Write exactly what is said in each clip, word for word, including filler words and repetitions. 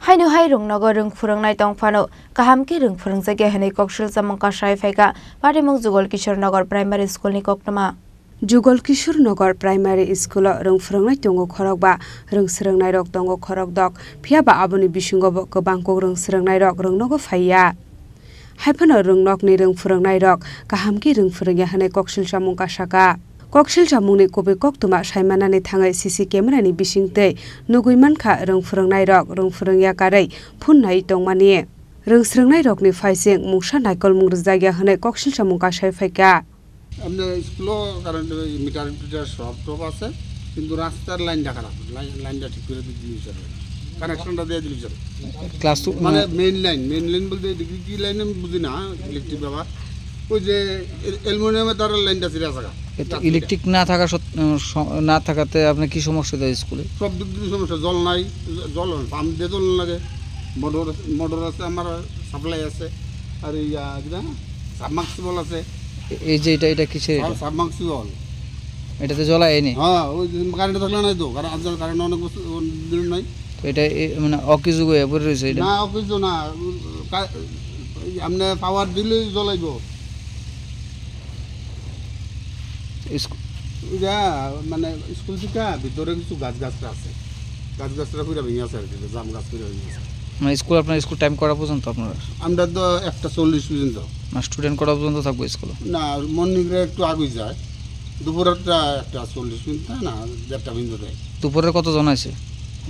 Haino hai rwngnogo rwng phwrwngnai tong phano, kaham khe rwng phwrwngjakya hwnwi koksil chamung kasai phaikha Patimung Jugol Kishore Nagar Primary School ni koktwma. Jugol Kishore Nagar Primary School o rwng phwrwngnai tongo khorokba, rwng swrwngnairok tongo khorokdok, phiya ba aboni bisingo bo kwbang kok rwng swrwngnairok rwngnogo phaiya. Haiphano rwngnokni rwng phwrwngnairok kaham khe rwng phwrwngya hwnwi koksil chamung kasaka. Koksil chamungni kubui koktwma saimanani thangwi C C camera ni bisingtwi nugwi mankha rwng phwrwngnairok rwng phwrwngya karwi phun nai tongmani. Rwng swrwngnairokni phaising mungsa naikolmung rwjakya hwnwi koksil chamung kasai phaikha. আপনার স্কুলো current, metre টিটার সব টপ আছে, কিন্তু রাস্তার লাইনটা খারাপ। লাইন, লাইনটা ঠিক করে দিতে দিবি স্যার। কানেকশনটা দিয়ে দিবি স্যার। ক্লাস টু, মানে মানে মেইন লাইন, মেইন লাইন বলতে এদিকে কি লাইন আমি বুঝি না, ইলেকট্রিক বাবা। ওই যে এ-, অ্যালুমিনিয়ামের তারের লাইনটা ছিঁড়ে আছে গা। এ তো ইলেকট্রিক না থাকা সত-, উম, স-, না থাকাতে আপনার কি সমস্যা দেয় স্কুলে? সব দিক দিয়ে সমস্যা, জল নাই, জ-, জল পাম্প দিয়ে জল লাগে, মোটর, মোটর আছে, আমার সাপ্লাই আছে, আর এই, আহ, কিতা? সাবমার্সিবল আছে। এ-, এই যে এটা, এটা কিসের এটা? Sub-, submersible. এটাতে জল আয়নি? হ্যাঁ, ওই যে কারেন্ট থাকলে নাই তো, কারণ আজকাল কারেন্ট অনেক বছর, অনেক দিন নাই। তো এটা এ-, মানে অকেজো হয়ে পড়ে রয়েছে এটা? না, অকেজো না, কা-, এই আপনি পাওয়ার দিলেই জ্বলাইবো। স্কু- এটা মানে স্কুল থেকে ভিতরে কিছু গাছ গাছরা আছে, গাছ গাছরা পুরা ভেঙে আছে আর কি, জাম গাছ পুরা ভেঙে আছে। মানে স্কুল, আপনার স্কুল টাইম কটা পর্যন্ত আপনার? আমরা তো একটা চল্লিশ পর্যন্ত। না, স্টুডেন্ট কটা পর্যন্ত থাকবো স্কুলে? না, মর্নিং রে একটু আগে যায়, দুপুরেরটা একটা চল্লিশ পর্যন্ত, না, দেড়টা পর্যন্ত দেয়। দুপুরে কতজন আছে?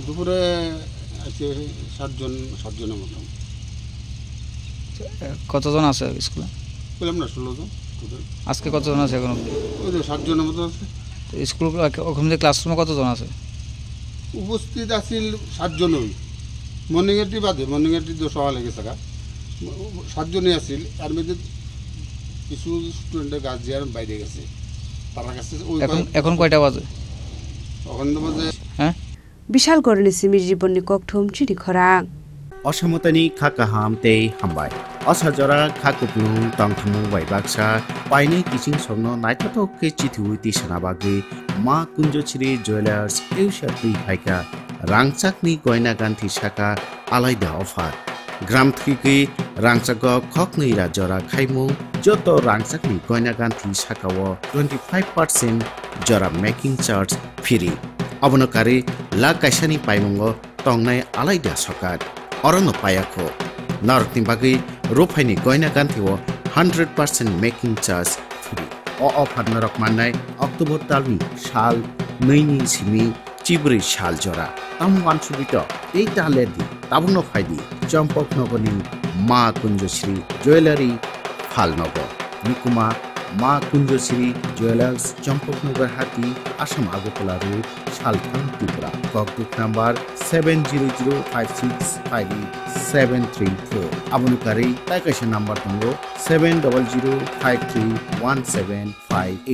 দুপুরে আছে ষাট জন, ষাট জনের মতন। কতজন আছে স্কুলে? বললাম না, ষোলো জন টোটাল। আজকে কতজন আছে এখন অবধি? ওই তো ষাট জনের মতো আছে। তো স্কুল, ওখান থেকে ক্লাসরুমে কতজন আছে? উপস্থিত আছিল সাতজনই, মর্নিং এটি বাদে, মর্নিং এটি তো সকালে গেছে গা, সাতজনই আছিল। তার মধ্যে কিছু স্টুডেন্টের গার্জিয়ান বাইরে গেছে, তারা গেছে ওই এখন। কয়েক- এখন কয়টা বাজে? এখন তো বাজে। হ্যাঁ? Bishalgarhni simi Jibonni kokthum chini khorang. Osamotani kha kaham tei hambai. Osa jora kha kuplung tongthumung bai baksa painai kiching songno naithothok khe chithiwi tisana bagwi Ma Kunjochri Jewellers eusa twi phaikha. Rangchakni goina ganthi saka alaida offer. Gram thwigwi rangchago khoknwi ra jora khaimung, joto rangchakni goina ganthi sakao twenty five percent jora making charge free. Obono karwi lakh kaisani paimungo tongnai alaida sokat. Orono payakho. Norokni bagwi ruphaini goina ganthio hundred percent making charge free. O offer norok mannai October talni sal nwi ni simi chibrwi sal jora. Tamo wansugwi to tei ta ler di. Tabukno phai di Champaknagarni Ma Kunjochri Jewellery Phalnogo. Nukuma Ma Kunjochri Jewellers, Champaknagar Hati, Assam Agartala Road, Salthang, Tripura. Kokduk number seven zero zero five six five eight seven three four. Aboni karwi tai kaisa number tongo, seven double zero five three one seven five eight.